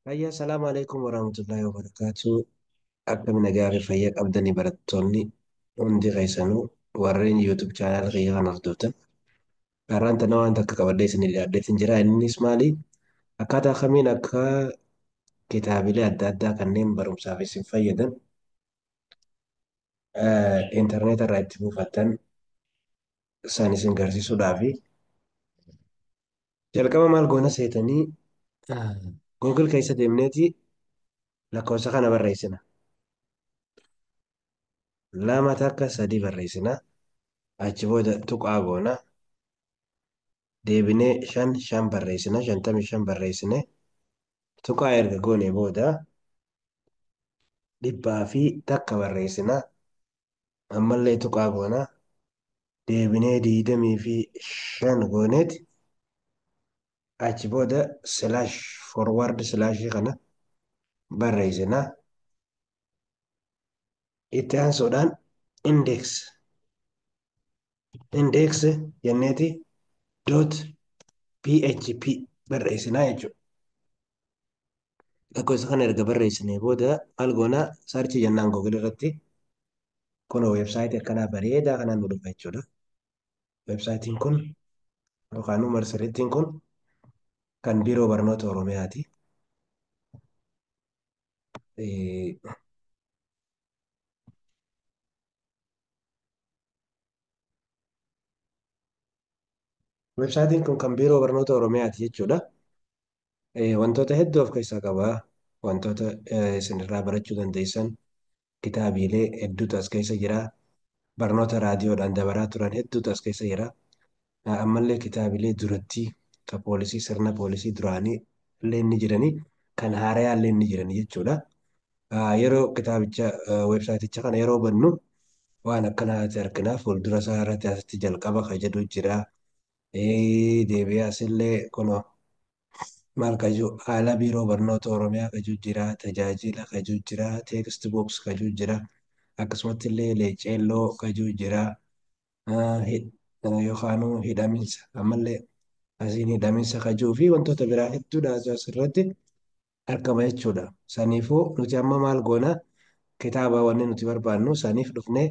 Hayya, salaamu alaikum warahmatullahi wabarakatuh. Akkam nagaa fi fayyaa qabdanii barattoonni hundi keessanuu warreen YouTube channel kiyya kana hordoftan. Har'aan tana waan takka qabadhee isinii dhiyaadheetiin jira. Innis maali? Akkaataa kamiin akka kitaabilee adda addaa kanneen barumsaaf isin fayyadan intarneeta irraa itti buufattan san isin garsiisuudhaafi. Jalqaba maal goona seetanii Google keessa deemneeti lakkoofsa kana barreessina. 2 takka 3 barreessina. Achi booda tuqaa goona. Deebinee 5 5 barreessina. 55 barreessine. Tuqaa erga goone booda 101 barreessina. Ammallee tuqaa goona. Deebinee 25 gooneeti. Achi booda slash forward slash kana barreessina. Itti aansuudhaan index index jenneeti dot php barreessinaa jechuudha. Lakkoofsa kana erga barreessinee booda maal goona search jennaan Google irratti kun weebsaayitii akkanaa bareedaa kanaan nu dhufa jechuudha. Weebsaayitiin kun yookaan marsariitiin kun kan Biiroo Barnoota Oromiyaati. Weebsaayitiin kun kan Biiroo Barnoota Oromiyaati jechuudha. Wantoota hedduu of keessaa qaba. Wantoota isinirraa barachuu dandeessan kitaabilee hedduutu as keessa jira. Barnoota raadiyoodhaan dabaraa turan hedduutu as keessa jira. Ammallee kitaabilee duratti kan poolisii sirna poolisii duraanii illee ni jiranii kan haarayaa illee ni jiranii jechuudha. Yeroo kitaabicha weebsaayiticha kana yeroo bannu waan akkanaati argina. Fuuldura isaa irratti asitti jalqaba kan jedhu jira. Deebi'ee asillee kunoo maal kaju haala Biiroo Barnoota Oromiyaa kaju jira, tajaajila kaju jira, teekst buuks kaju jira, akkasumatti illee leeceelloo kaju jira, yookaan hidhaminsa ammallee asiin hidhaminsa kajuu fi wantoota biraa hedduudha asirratti argama jechuudha. Saniifuu nuti amma maal goona kitaaba wanni nuti barbaannu saniif dhufnee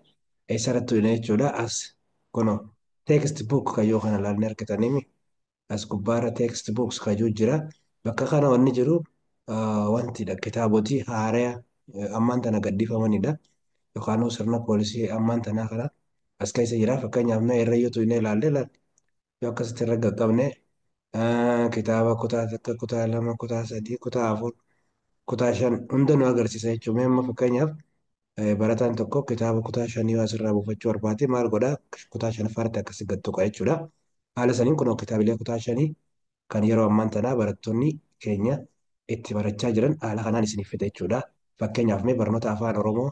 eessarratti hojjenna jechuudha. As kunoo teekst buuk kajuu kana ilaalnee argatanii as gubbaarra teekst buuks kajuu jira. Bakka kana wanni jiru wantidha kitaabotii haaraya ammaan tana gadhiifamanidha. Yookaan sirna poolisii ammaan tanaa kana as keessa jira. Fakkeenyaaf mee irra yoo tuqnee ilaalle ilaali. Yoo akkasitti irra qaqqabne kitaaba kutaa 1, kutaa 2, kutaa 3, kutaa 4, kutaa 5 hunda nu agarsiisa jechuudha. Mee amma fakkeenyaaf barataan tokko kitaaba kutaa 5 yoo asirraa buufachuu barbaade maal godhaa kutaa 5ffaatti akkasi gad tuqa jechuudha. Haala saniin kunoo kitaabilee kutaa 5 kan yeroo ammaan tanaa barattoonni keenya itti barachaa jiran haala kanaan isiniif fida jechuudha. Fakkeenyaaf mee barnoota afaan Oromoo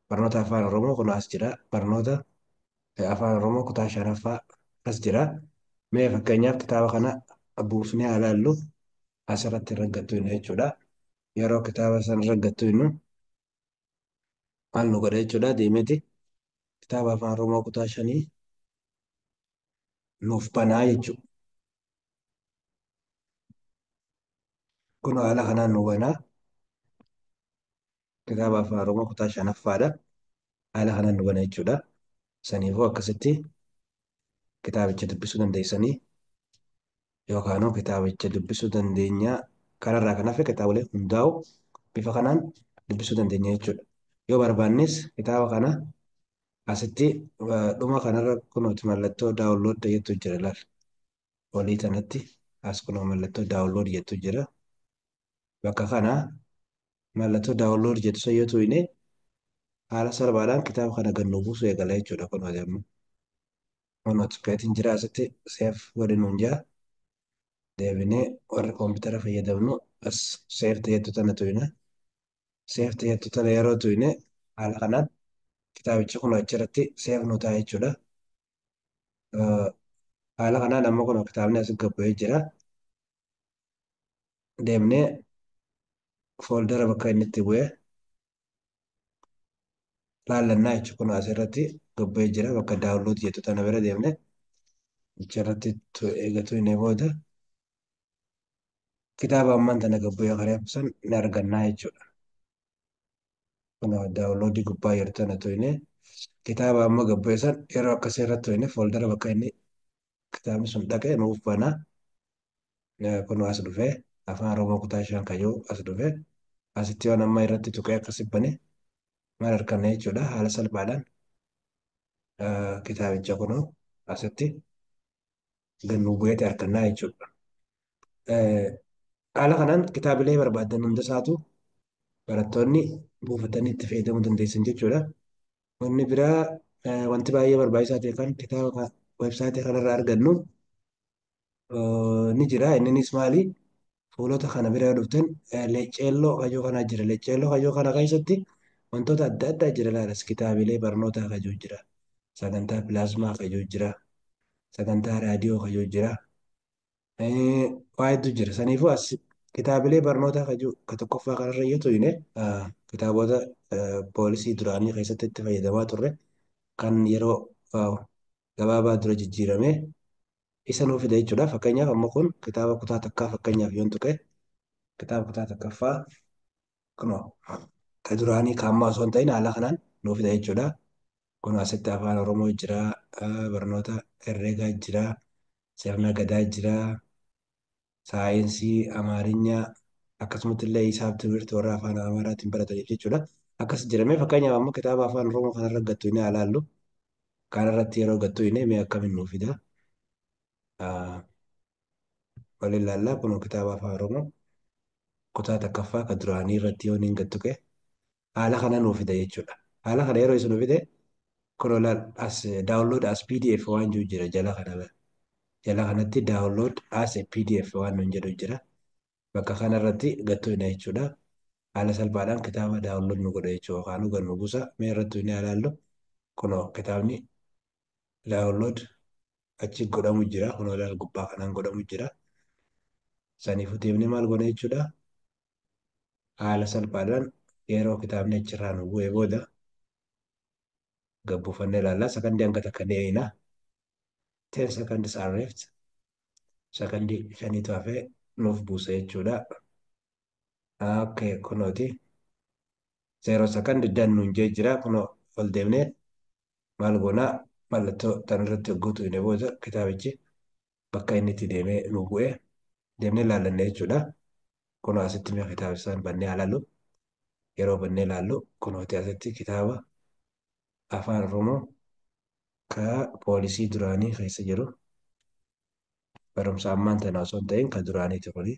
barnoota afaan Oromoo kun as jira. Barnoota afaan Oromoo kutaa 5ffaa as jira. Mee fakkeenyaaf kitaaba kana buufnee haa ilaallu asirratti irra gattu jechuudha. Yeroo kitaaba sana irra gattu maal nu godha jechuudha deemeeti kitaaba afaan Oromoo kutaa 5 nuuf banaa jechuudha. Kun haala kanaan nu banaa kitaaba afaan Oromoo kutaa 5ffaadha. Haala kanaan nu bana jechuudha. Saniifuu akkasitti kitaabicha dubbisuu dandeessanii yookaan kitaabicha dubbisuu dandeenya. Kanarraa kan hafe kitaabolee hundaa'u bifa kanaan dubbisuu dandeenya jechuudha. Yoo barbaannes kitaaba kana asitti dhuma kanarra kunuuti mallattoo daawunlood jettu jira ilaali. Olii kanatti as kunoo mallattoo daawunlood jettu jira. Bakka kana mallattoo daawunlood jettu san yoo tuqne haala salphaadhaan kitaaba kana gad nu buusuu eegala jechuudha kunuuti amma. Kunuuti tuqeetiin jira asitti seef godhi nuun jaa. Deebinee warri koompitara fayyadamnu as seef jettu tana tuqna. Seef jettu tana yeroo tuqne haala kanaan kitaabichi kun achirratti seef nu ta'a jechuudha. Haala kanaan amma kun kitaabni as gad bu'ee jira. Deemnee fooldara bakka inni itti bu'ee laallannaa jechuudha. Kun asirratti gad bu'ee jira bakka daawunlood jettu tana bira deemnee achirratti eegatu inni booda Kitaaba ammaan tana gabbu'ee kareef san ni argannaa jechuudha. Kun download gubbaa jirtu tana tuyne kitaaba amma gabbu'e san yeroo akkasii irratti tuyne fooldara bakka inni kitaabni sun dhaqe nuuf bana. Kun as dhufee afaan Oromoo kutaa 5 kayyuu as dhufee asitti waan amma irratti tuqee akkasi bane maal arganna jechuudha haala salphaadhaan kitaabicha kunoo asitti gannuu bu'eeti argannaa jechuudha. Haala kanaan kitaabilee barbaadan hunda isaatu barattoonni buufatanii itti fayyadamuu dandeessan jechuudha. Wanni biraa wanti baay'ee barbaachisaa ta'e kan kitaaba weebsaayitii kanarraa argannu ni jira. Innis maali? Fuulota kana bira yoo dhuftan leecelloo kajoo kanaa jira. Leecelloo kajoo kana keessatti wantoota adda addaa jira laalas kitaabilee barnootaa kajoo jira. Sagantaa pilaazmaa kajoo jira. Sagantaa raadiyoo kajoo jira. Waa hedduu jira. Saniifuu as kitaabilee barnootaa kajoo ka tokkoffaa kanarra yoo tuyne kitaabota poolisii duraanii keessatti itti fayyadamaa turre kan yeroo gabaabaa dura jijjiirame isa nuuf fida jechuudha. Fakkeenyaaf amma kun kitaaba kutaa takkaa fakkeenyaaf yoon tuqe kitaaba kutaa takkaffaa kunoo ka duraanii ka ammaa osoo hin ta'in haala kanaan nuuf fida jechuudha. Kun asitti afaan Oromoo jira, barnoota herreegaa jira, sirna gadaa jira, saayinsii, amaarinyaa akkasumatti illee hisaab timirti warra afaan Amaaraatiin barataniif jechuudha. Akkas jedhamee fakkeenyaaf amma kitaaba afaan Oromoo kanarra gattu inni ilaallu kanarratti yeroo gattu inni mee akkamiin nuuf fida. Waliin ilaallaa kun kitaaba afaan Oromoo kutaa takkaffaa ka duraanii irratti yoo inni gattu ka'e haala kana nuuf fida jechuudha. Haala kana yeroo isin nuuf fide kun ilaal as download as PDF waan jiru jira jala kana jala kanatti download as PDF waan nuun jedhu jira. Bakka kanarratti gattu inni jechuudha. Haala salphaadhaan kitaaba download nu godha jechuudha. Yookaan nu buusa mee irratti inni ilaallu kunoo kitaabni download achi godhamu jira. Kunoo ilaal gubbaa kanaan godhamu jira. Saniifuu deemnee maal goona jechuudha. Haala salphaadhaan yeroo kitaabni achirraa nu bu'ee booda gabbuufannee ilaalla. Sakandii hanga takka ni eeyina. 10 seconds are left. Sakandii shaniitu hafee nuuf buusa jechuudha. Okay, kunooti. 0 second done nuun jee jira. Kunoo ol deemnee maal goonaa mallattoo tanarratti guutuu hin booda kitaabichi bakka inni itti deemee nu bu'ee deemnee ilaallanne jechuudha. Kunoo asitti mee kitaaba isaan bannee ilaallu. Yeroo bannee ilaallu kunooti asitti kitaaba afaan Oromoo ka poolisii duraanii keessa jiru barumsa ammaan tana osoo hin ta'in ka duraaniiti kuni.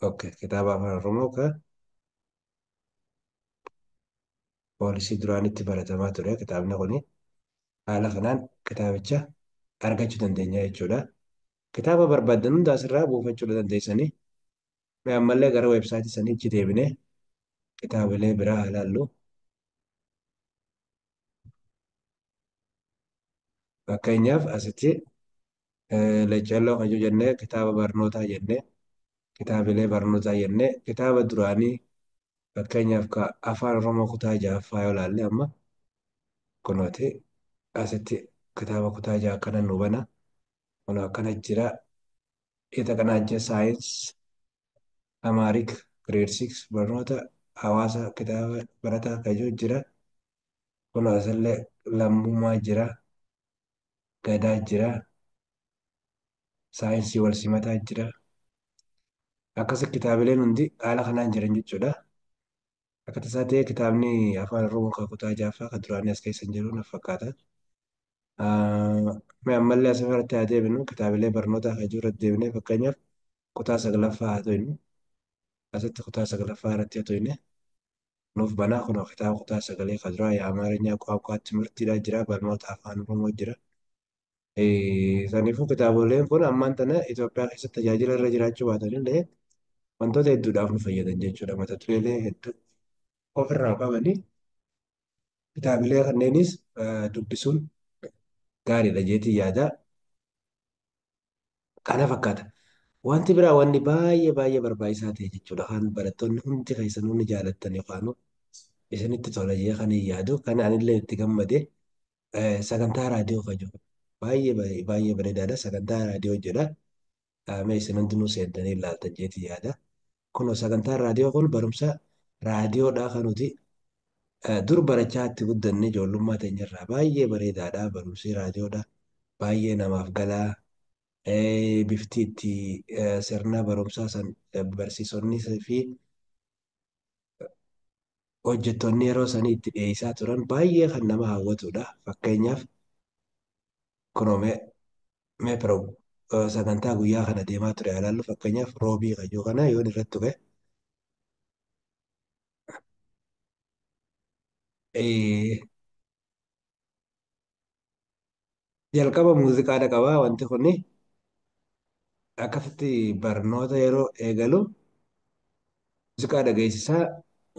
Okay, kitaaba afaan Oromoo ka poolisii duraanitti baratamaa ture kitaabni kuni. Haala kanaan kitaabicha argachuu dandeenya jechuudha. Kitaaba barbaadan hunda asirraa buufachuu dandeessanii. Mee ammallee gara weebsaayitii saniitti deebinee kitaabilee biraa haa ilaallu. Fakkeenyaaf asitti leecalloo kan jennee kitaaba barnootaa jennee kitaabilee barnootaa jennee kitaaba duraanii fakkeenyaaf ka afaan Oromoo kutaa ja'affaa yoo ilaalle amma kunooti asitti kitaaba kutaa ja'a akkana nu bana. Kun akkana jira. የተቀናጀ ሳይንስ Amharic grade 6 barnoota hawaasa kitaaba barataa kajoo jira. Kun asillee lammummaa jira. Gadaa jira. Saayinsii wal simataa jira. Akkasi kitaabileen hundi haala kanaan jiran jechuudha. Akka tasaa ta'e kitaabni afaan Oromoo kan kutaa ja'affaa kan duraanii as keessa hin jiru na fakkaata. Mee ammallee asirratti haa deebinu kitaabilee barnootaa kan jiru irratti deebinee fakkeenyaaf kutaa saglaffaa haa ta'inu. Asitti kutaa saglaffaa irratti haa ta'inu. Nuuf banaa kunoo kitaaba kutaa sagalee kan duraa የአማርኛ ቋንቋ ትምህርት jira barnoota afaan Oromoo jira. Saniifuu kitaaboleen kun ammaan tana Itoophiyaa keessatti tajaajila irra jiraachuu baatanillee wantoota hedduudhaaf nu fayyadan jechuudha. Mata dureelee hedduu ofirraa qabanii kitaabilee kanneenis dubbisuun gaariidha jeetii yaada. Kana fakkaata. Wanti biraa wanni baay'ee baay'ee barbaachisaa ta'e jechuudha. Kan barattoonni hundi keessanuu ni jaalattan yookaan isinitti tola jee kan hin yaadu kan anillee itti gammade sagantaa raadiyoo kan jiru. Baay'ee baay'ee bareedaadha. Sagantaa raadiyoo jedha. Mee isin hundinuu seentanii ilaaltan jeetii yaada. Kunoo sagantaan raadiyoo kun barumsa raadiyoodhaa kan nuti dur barachaa itti guddanne ijoollummaa teenyarraa baay'ee bareedaadha. Barumsi raadiyoodha. Baay'ee namaaf galaa. Bifti itti sirna barumsaa san barsiisonni fi hojjettoonni yeroo sanii itti dhiyeessaa turan baay'ee kan nama hawwatudha. Fakkeenyaaf kunoo mee mee sagantaa guyyaa kana deemaa ture ilaallu fakkeenyaaf roobii kayyuu kana yoon irratti tuqe eh, jalqaba muuziqaadha qabaa wanti kuni akkasitti barnoota yeroo eegalu muuziqaa dhageessisaa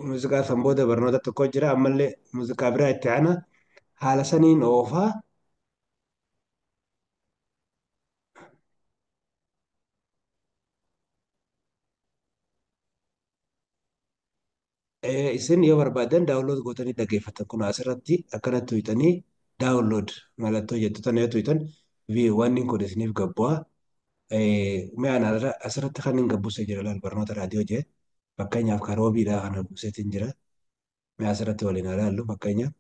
muuziqaa san booda barnoota tokko jira ammallee muuziqaa biraa itti aana haala saniin oofaa. Isin yoo barbaadan download gootanii dhaggeeffatan kun asirratti akkanatti tuyxanii download mallattoo jettu tana yoo tuyxan wanni kun isiniif gabbu'a. Mee ana asirratti kan hin gabbuse jira laal barnoota raadiyoo jee fakkeenyaaf karoobiidhaa kana buuseetiin jira. Mee asirratti waliin haa ilaallu fakkeenyaaf.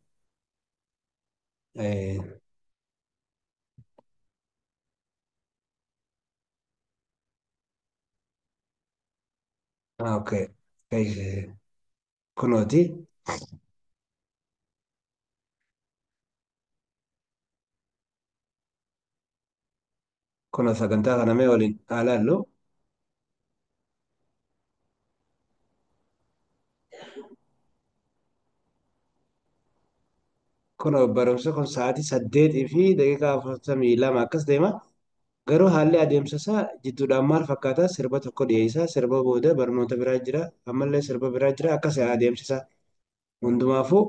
Okay. Kunooti. Kunoo sagantaa kana mee waliin haa ilaallu. Kunoo barumsa kun sa'aatii 8:42 akkas deema. Garuu haalli adeemsa isaa jidduudhaan maal fakkaata? Sirba tokko dhiyeessaa, sirba booda barnoota biraa jira, ammallee sirba biraa jira, akkas adeemsi isaa. Hundumaafuu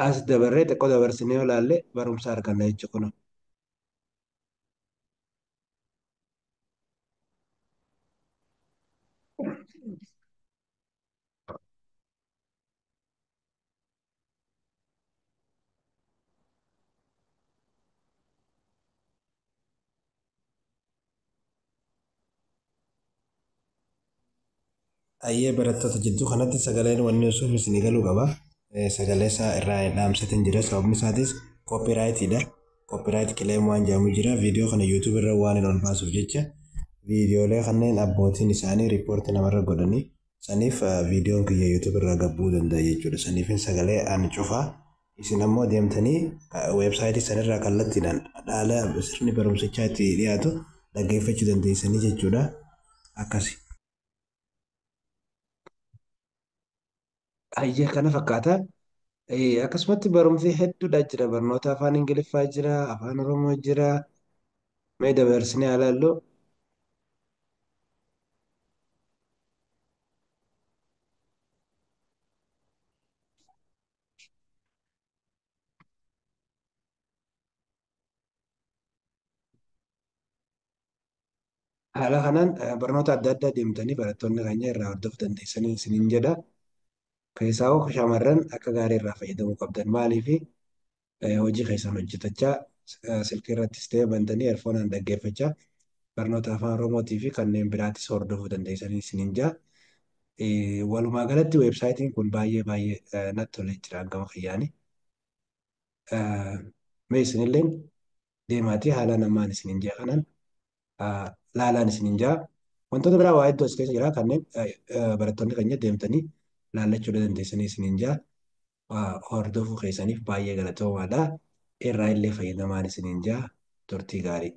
as dabarree xiqqoo dabarsinee yoo ilaalle barumsa arganna jechuudha kunoo. Ayyee barattoota jidduu kanatti sagaleen wanni osoo isinii galuu qaba. Sagalee isaa irraa hin dhaamsatin jira. Sababni isaatis koopiraayitiidha. Copyright claim waan jedhamu jira. Viidiyoo kana YouTube irra waan hin ol baasuuf jecha viidiyoolee kanneen abbootiin isaanii riippoortii namarra godhanii saniif viidiyoon kiyya YouTube irraa gabbuu danda'a jechuudha. Saniifin sagalee ani cufaa. Isin ammoo deemtanii weebsaayitii sanirraa kallattiidhaan dhaala sirni barumsichaa itti dhiyaatu dhaggeeffachuu dandeessanii jechuudha. Akkasi. Hayyee kana fakkaata. Akkasumatti barumsi hedduudha jira. Barnoota afaan Ingiliffaa jira, afaan Oromoo jira. Mee dabarsinee haa ilaallu. Haala kanaan barnoota adda addaa deemtanii barattoonni keenya irraa hordofuu dandeessanii isiniin jedha. Keessaa shamarran akka gaarii irraa fayyadamuu qabdan. Maaliif hojii keessan hojjetachaa silkii irrattis ta'e bantanii eerfoonaan dhaggeeffachaa barnoota afaan Oromootii fi kanneen biraatis hordofuu dandeessanii isiniin jedha. Walumaa galatti weebsaayitiin kun baay'ee baay'ee natti tolee jira gama kiyyaani. Mee isinilleen deemaatii haala namaan isiniin jedha kanaan laalaan isiniin jedha. Wantoota biraa waa hedduu as keessa jira kanneen barattoonni keenya deemtanii laallachuu dandeessanii isiniin jedha. Hordofuu keessaniif baay'ee galatoomaadha. Irraa illee fayyadamaan isiniin jedha. Turtii gaarii.